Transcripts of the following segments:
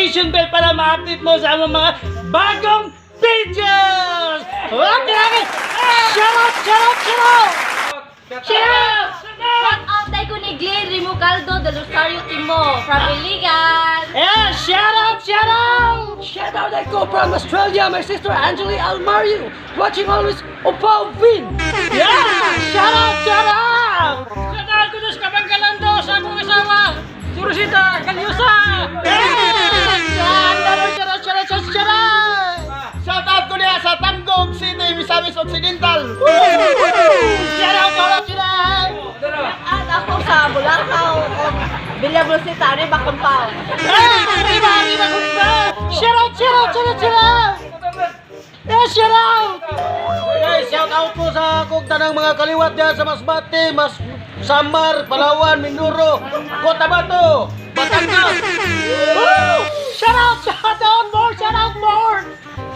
notification bell para ma-update mo sa among mga bagong videos! Okay! Shout out! Shout out! Shout out! Shout out! Shout out tayo ko ni Glenn Rimucaldo del Rosario Timo from Iligan. Yeah, shout out! Shout out! Shout out Echo from Australia, my sister Angeli Almario, watching always Opa Vin. Yeah! Shout out! Shout out! Shout out ko sa Kabangkalando sa akong asawa, si Rosita Kalyosa! Yeah! Shout out! Shout out! Shout out! Shout out! Shout out ko niya sa Tanggob City, Misamis Occidental. Shout out! Shout out! Shout out! At ako sa Bulacau, Villa Brosita, Arriba Compound. Hey! Arriba! Arriba! Kumpa! Shout out! Shout out! Shout out! Shout out! Yeah, shout out! Guys, shout out po sa akong tanang mga kaliwat diya sa Masbate, Mas Samar, Palawan, Mindoro, Cotabato, Batangas. Woo! Shout out! Shout out more! Shout out more!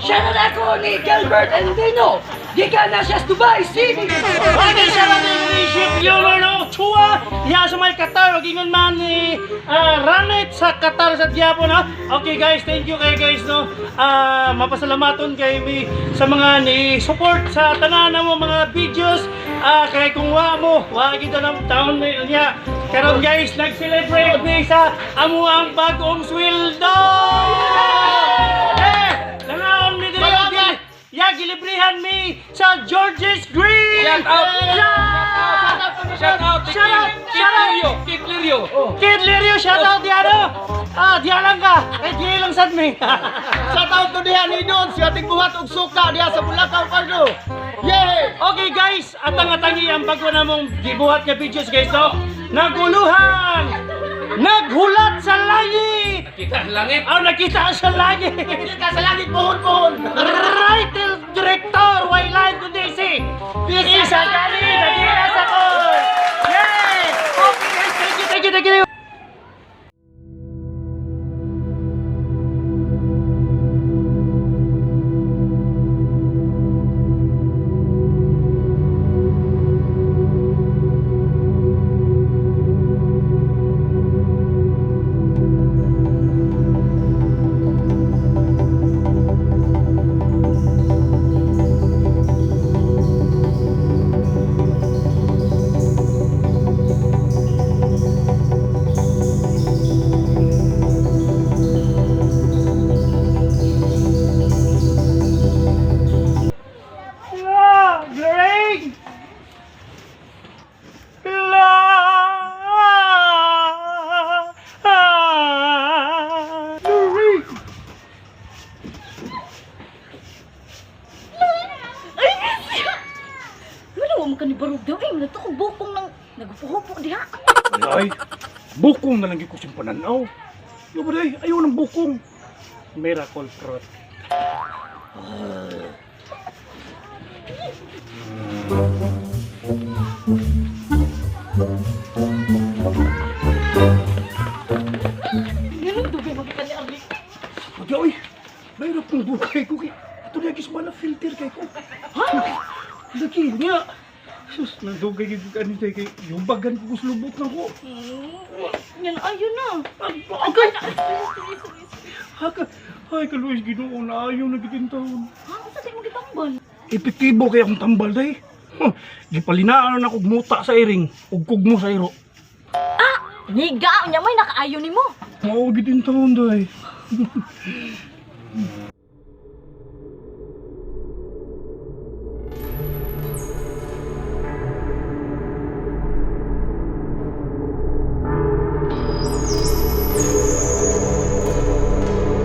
Shout out ako ni Gilbert Endino, gikan na siya sa Dubai City. Okay, shout out ni Chef Leonardo Ochoa. Diya sa may Qatar, og ingon man ni Ranet sa Qatar sa Diapo, no? Okay guys, thank you kay guys, no? Mapasalamaton kay mi sa mga ni support sa tanan mo mga videos. Kay kung wa mo, wa gid ng taon ni niya. Karon guys, nag-celebrate ni sa amo ang bagong sweldo. Eh, langaon mi diri og ya, gilibrihan mi sa George's Green! Shout out! Yeah! Shout out! Shout out! Kid Shout out! Lirio! Kid Lirio! Kid Lirio, shout out di ano? Ah, di lang ka. Eh, di lang sad mi. Shout out ko diha ni Don, sa ating buhat og suka diha sa Bulacau, Pardo. Yeah! Okay guys, atang-atangi ang bago namong gibuhat nga videos guys, no? Naguluhan! Naghulat sa langit! Nakita ang langit! Ah, nakita sa langit! Kita sa langit puhon-puhon. Writer director, way line kundi si Isa Gali, Nadira sa kon. Yay! Okay guys, thank you, thank you, thank you. La, Greg! La, ah, Greg! Ay, miss! Wala mo ka ni Barog daw. Ay, wala to kong bukong nang nagpuhupo diha. Ay, bukong na lang gyud ko siyang pananaw. Yo ba day, ayaw ng bukong. Miracle fruit. Ganun dugay magkita ni Arlie. Pagya, oy, mayroon pong bukay ko kay. Ito na gis na filter kay ko. Ha? Lagi nga. Sus, nandugay gyud ko ani kay yubagan ko sa lubot na ko. Yan, ayun na. Okay. Haka, ay kaluis Ginoo na ayaw na gid taon. Ha? Sa di mo gitambal? Epektibo kay akong tambal day. Huh, gipalinaan na kog muta sa iring ug kugmo sa iro. Ah! Niga! Unya may nakaayo ni mo. Mao gid taon day.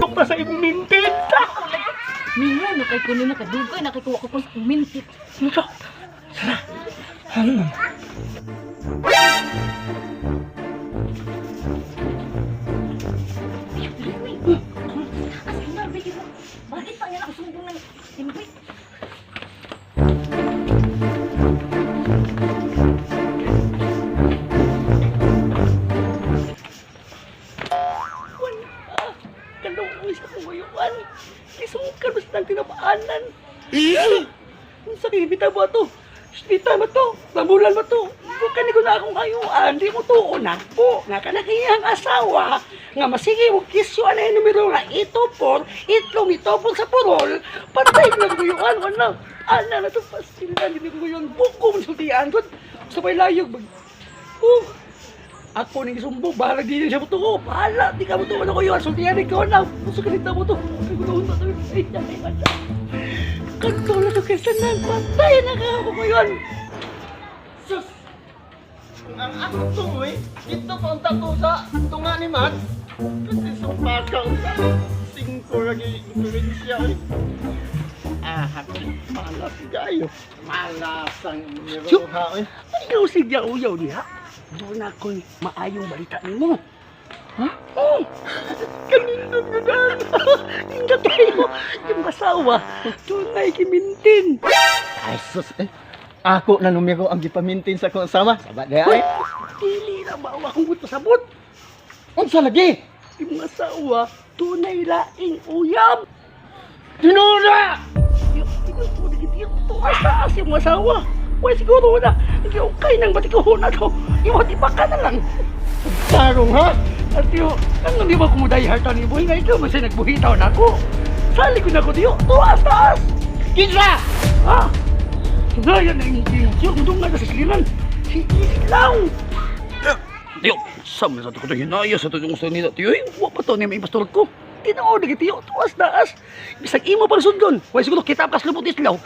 Tukta sa imong mintit. Mingo na kay kuno nakadugay nakikuha ko kung mintit. Ano? Tara. Ano? Asa na bigyan mo? Bakit pa nga nakasumbong ng impi? Kaluoy sa kuyuan. Kisukan mas nang tinapaanan. Unsa kay bitaw mo ato? Bitaw mo to. Namulan mo to. Kani ko na akong ayuan, di mo tuon ako. Nga kanakiyang asawa, nga masige mo kisyo anay numero nga itopor, itlong itopor sa purol, patay na guyuan, wala. Ana na to pastilan, hindi ko guyuan, buko mo sultian, gud. Sa may layog, mag... Oh, ako ning sumbong, bahala di niya siya mo tuo. Bahala, di ka mo tuo na guyuan, sultian ikaw na. Gusto ka nito mo to. Ay, ko na, ay, ay, ay, Kanto na to kaysa nan, patay na ka ako guyuan. Sus! Kung ang akto eh, dito pa ang tato sa tunga ni Matt. Kasi sumpa ka sa singko lagi influensya eh. Ah, happy. Malas kayo. Malas ang niroha eh. Ikaw sige uyaw diha. Doon ako'y maayong balita nimo. Ha? Oh! Kanindot ko daan. Hindi kayo. Yung asawa, doon na ikimintin. Ay, sus eh. Ako na numero ang gipamintin sa akong asawa. Saba di Uy, ay. dili na ba akong gusto sabot? Unsa lagi? Yung asawa, tunay laing uyab. Tinura! Tumas-taas yung asawa. Uy, siguro na. Hindi okay nang batikuhon na to. Iwat ibaka na lang. Tarong ha? At yo, ang di ba kumuday harta ni Boy nga ikaw man siya nagbuhitaw na ako. Sali ko na ko diyo, tuas taas. Kinsa! Ha? Kinaya na yung siyo, kung nga sa silinan. Si Islaw. Tiyo, sama sa ko hinaya sa to yung gusto nila. Tiyo, wa pa to ni may pastor ko. Tinuod lagi tiyo, tuas taas. Bisag imo pang sundon. Way siguro kita kas lubot Islaw.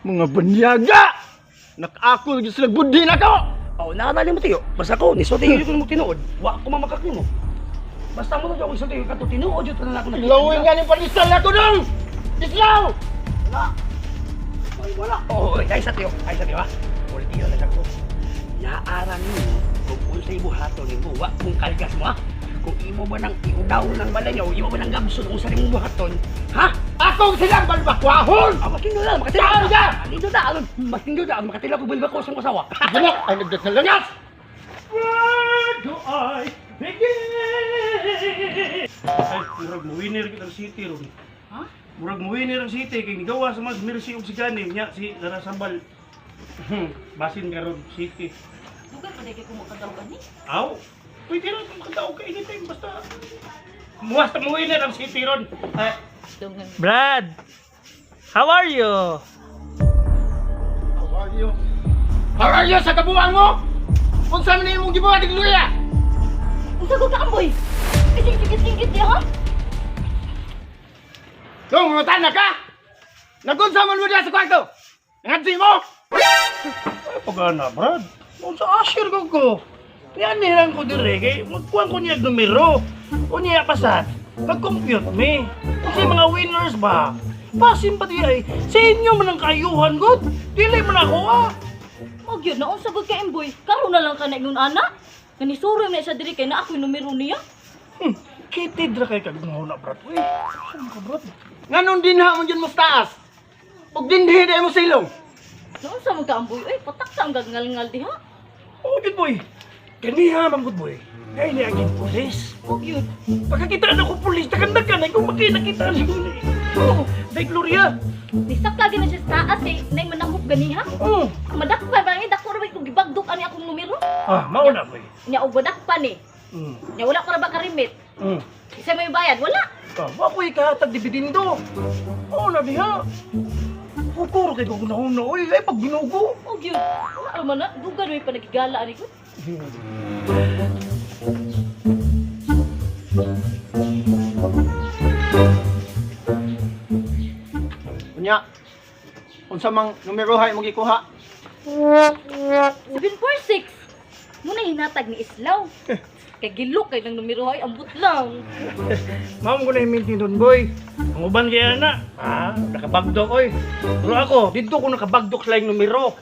Mga banyaga! Nakaako lagi sila budhin ako! Oh, naalala mo tiyo. Basta ko, nisulti yun mo tinuod. Wa ko mamakak nimo. Basta mo na ako isulti kato tinuod yun na ako nakita. Lawin nga ni panisal ako dong! Islaw! Wala. Ay, wala. Oo, oh, ay sa tiyo. Ay sa tiyo, ha? Ulit tiyo na ko. Naara nimo kung unsay buhaton nimo, wa kung kalgas mo, ha? Kung imo ba nang iudaw ng balay niyo, imo ba nang gabson unsa nimong buhaton, ha? Akong silang balbakwahon! Ah, mas nindo na, makatila. Saan ka? Nindo na, alon. Mas nindo na, makatila ko balbako sa asawa. Gina! Ay, nagdag na langas! Where do I begin? Ay, murag mo winner gid ang city ron. Ha? Murag mo winner ang city kay nigawa sa mas Mercy og si Gani nya si Larasabal. Basin karon city. Dugay pa kay kumakadaw ani. Aw, pwede ra makadaog ka anytime basta Basta mo winner ang city ron. Ay, Dungan. Brad, how are you? How are you? How are you sa kabuang mo? Unsa man imong gibuhat ni Gloria? Unsa ko kaamboy? Kising-singit diha ha? Dong, mga na ka! Nagunsa man mo diha sa kwarto? Nangadzi mo! Ay, pagana, Brad. Unsa asher ko ko. Kaya nilang ko dire kay magkuhan ko niya numero. Unya pa sa pag-compute me. Kasi mga winners ba? Pasin pa di ay sa inyo man ang kaayuhan god. Dili man ako ah. O gyud na unsa gud kay Emboy? Karon na lang ka na ingon ana. Kanisuro na siya diri kay na ako'y numero niya. Kitid ra kay kag na Brad. Uy, saan ka Brad? Nganon dinha man yun mo sa taas? Ug dinhi di mo silong. Naunsa man ka amboy? Uy, patak sa ang gagngalngal diha. Oh, good boy. Kaniha man good boy. Kay ni agin pulis. O gyud. Pagkakita na ko pulis, tagandagan ay kung makita siguro ni. Oh, day Gloria. Nisaka gyud na siya sa taas eh, nay manakop ganiha. Oh. Madakpan ba ni dako ra ba kung gibagdok ani akong numero? Ah, mao na boy. Nya og madakpan eh. Nya wala ko ra ba karimit? Isa may bayad, wala. Ah, wa ko'y kahatag dividendo. Oo na diha. Kukuro kay kung nauna, oy, ay pag ginugo. O gyud. Wala ra man na, dugan may panagigala ani ko. Unya, unsa mang numero hay imong gikuha? 746. Muna hinatag ni Islaw. Kay gilok kay ng numero ay ambot lang. Ma'am ko na yung doon, boy. Ang uban kaya na. Ah, nakabagdok, oy. Pero ako, dito ko nakabagdok sa laing numero.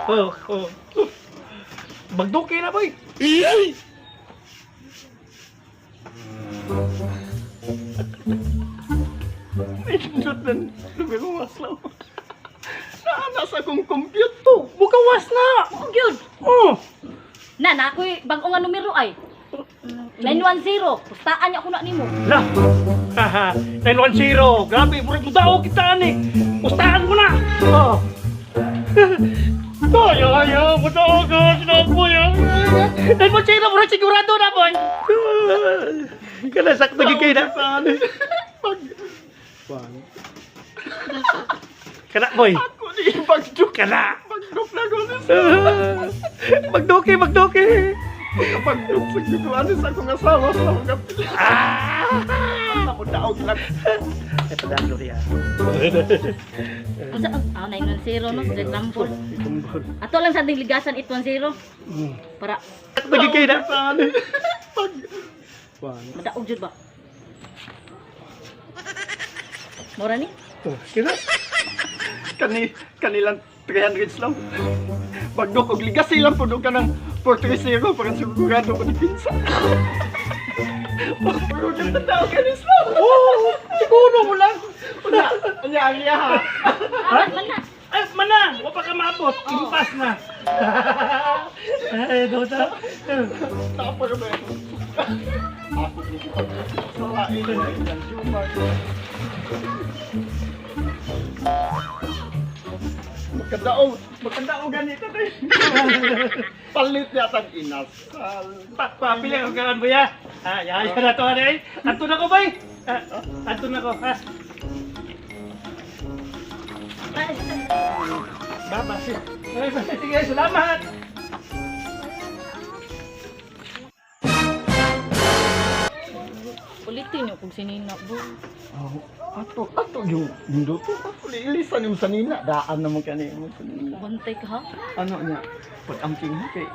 Oh, oh. Bagdok na, boy. May nindot na numero maslaw. Naana sa akong computer. Bukawas na. O gyud. Oh. Na na ako'y bag-o nga numero ay. 910. Pustaan niya ako na nimo. La. Haha, 910. Grabe, murag mo daw kita ani. Pustaan ko na. Oh. Ay, ay, ay, matagas na po yan. Dahil mo sino, bro, sigurado na, boy. Kana sakto gyud kayo na. Pag... Pag... Kana, boy. Ako ni bagduk. Kana. Bagduk na ko ni Magduki, magduki. Pagduk sa gituan sa akong asawa sa akong kapila. Ah! Ako daog lang. Ay, padalo riya. Unsa ah 910 no, sa example. Ato lang sa ating ligasan 810 para Sakto gyud kayo na. Pag... Pag... madaog jud ba. Mora ni? Kana. Kanilang 300 lang. Bagdok og ligas silang puno ka ng 430 para sigurado ko ni pinsa. Pero ganda tao ka ni Slow. Oo, siguro mo lang. Unya, unya, unya ha. Ah, man na. Ay, mana, wa pa ka maabot. Impas na. Ay, dota. Tapos ba ito? Ako ni sa lain ng Jumar. Magkadaog, magkadaog ganito tayo. Palit yata ang inasal. Papili ako karon buya. Ah, ya, ya na to ay. Anto na ko bay. Ah, anto na ko. Ha. Baba si. Ay, sige, salamat. Ulitin niyo kung sinina bo. Oh, ato, ato yung minuto. Ako liilisan yung sanina. Daan naman kani mo sanina. Bantay ka ha. Ano niya? Pag-amping ha kay.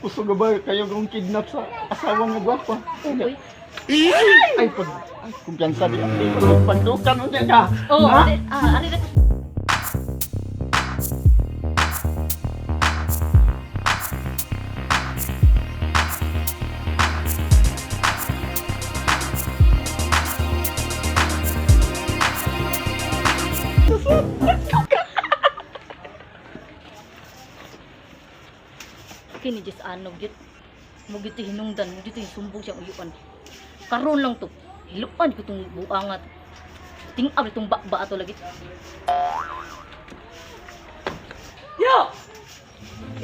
Kusog ba kayo kung kidnap sa asawa nga gwapa? Uy. Ay, pag, ay, kumpiyansa di ang pag pagdukan unya ka. Oh, Ha? ari ah, ari na. Kini jis ano gyud. Mo gyud hinungdan, mo gyud sumbong siyang uyuan. Karon lang to. Hiluan ko tong buangat. Ting-ab itong bakba ato lagi. Yo!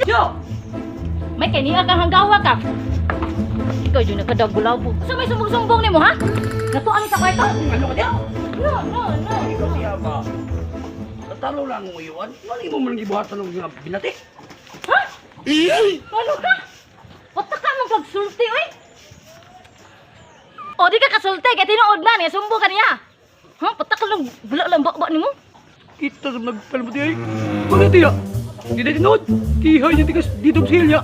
Yo! May kay niya kang hanggawa ka. Ikaw yun nagkadagulabo. Sa may sumbong-sumbong nimo ha? Natuan sa kwarto? Ano ka diya? No, no, no. Ikaw siya ba? Natalo lang ang uyuan. Wala mo man gibuhatan ng mga binati. Ha? Ano ka? Wata ka mong pagsulti, oy! O, di ka kasulti, kaya tinuod na niya, sumbong ka niya. Ha? Pata ka lang, bula lang bakba nimo. Kita sa nagpalmo di ay. Bakit diya? Di na tinuod. Kihay niya tigas dito sa hilya.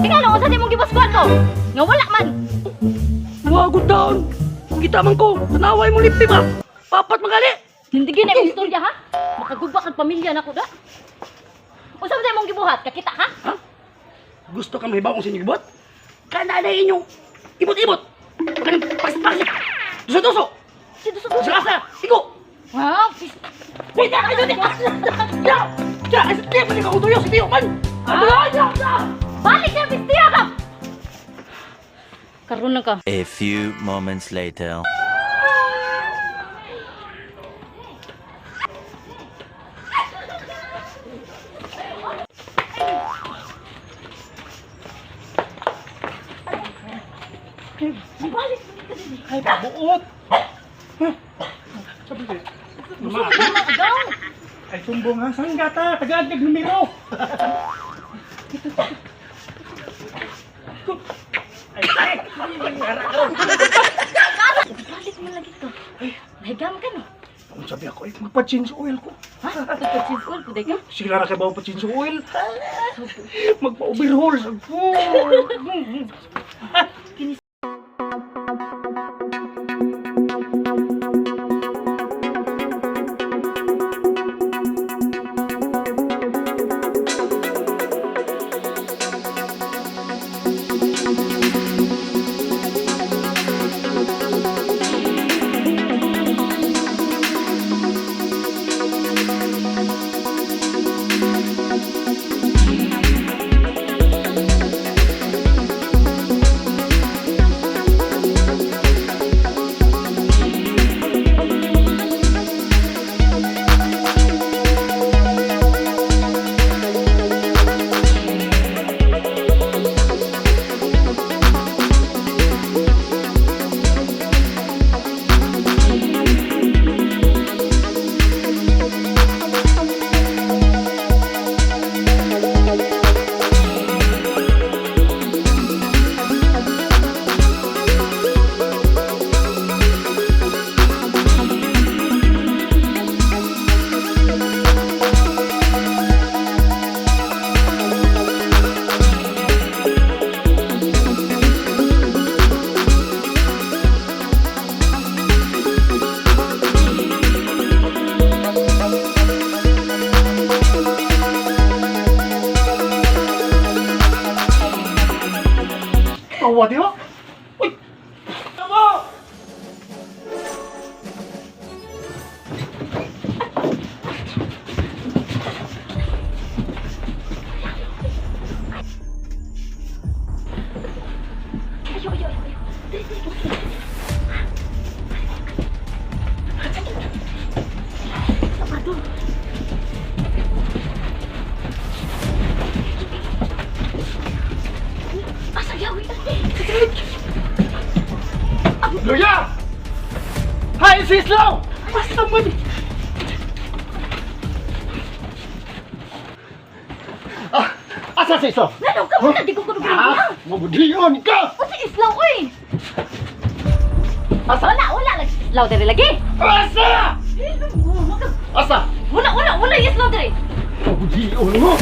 Ikaw na, unsa di mong gibos kwarto? Nga wala man. Mga taon. Kita man ko. Tanaway mo lipti ba? Papat magali. Hindi gina yung istorya, ha? Makaguba kang pamilya na ko, da. Unsa man mong gibuhat? Kakita, ha? Ha? Gusto ka mahibaw kung sino gibot? Kananay inyong ibot-ibot. Kanang pasit-pasit. Duso-duso. Si duso-duso. Sa Igo. Wow, pis... Wait, ay, ay, ay, Ya! Ya! Ay, sa tiyo, man tuyo, sa tiyo, man! Ano ya! Ya! Balik na, pistiya ka! Karon na ka. A few moments later. Balik! Ay, pabuot. Huh? Sabi ko, ma. Agaw! Ay, sumbong ha. Sanggata, tagaan kag numero. Ay, ay. Balik mo lagi ka. Nahigam ka no? Ang sabi ako, ay, magpa-change oil ko. Ha? Pagka-change oil, puday ka? Sila ra kay ba pa-change oil? Magpa-overhaul sa ko. Tawa di ba? Uy! Tama! Ayo, ayo, ayo, ayo. Dali, dali, dali. Pardon. Asa yawi? Luya! Hi, Sislaw! Basta man! Ah, asa si Islaw? Nanaw ka wala di ko kuno Ah, mabudiyon ka! O si Islaw oy. Asa? Wala, wala lagi Islaw diri lagi. Asa! Asa? Wala, wala, wala Islaw diri. Mabudiyon mo!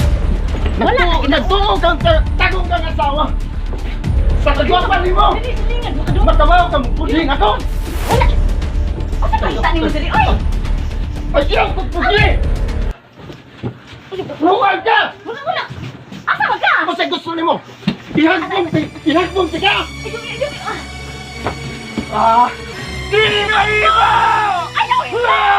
Wala lagi. Nagtuo kang tagong kang asawa! Sa kagwapan nimo! Dili silingan mo kadung. Makabaw ka mo puding ako! Wala. Asa kahita nimo diri oy? Ayaw kong puding! Luwag ka! Wala, wala. Asa man ka? Ako sa gusto nimo! Ihagbong ka! Ayaw, ayaw, ayaw. Ah! Dili na iba! Ayaw! Ah!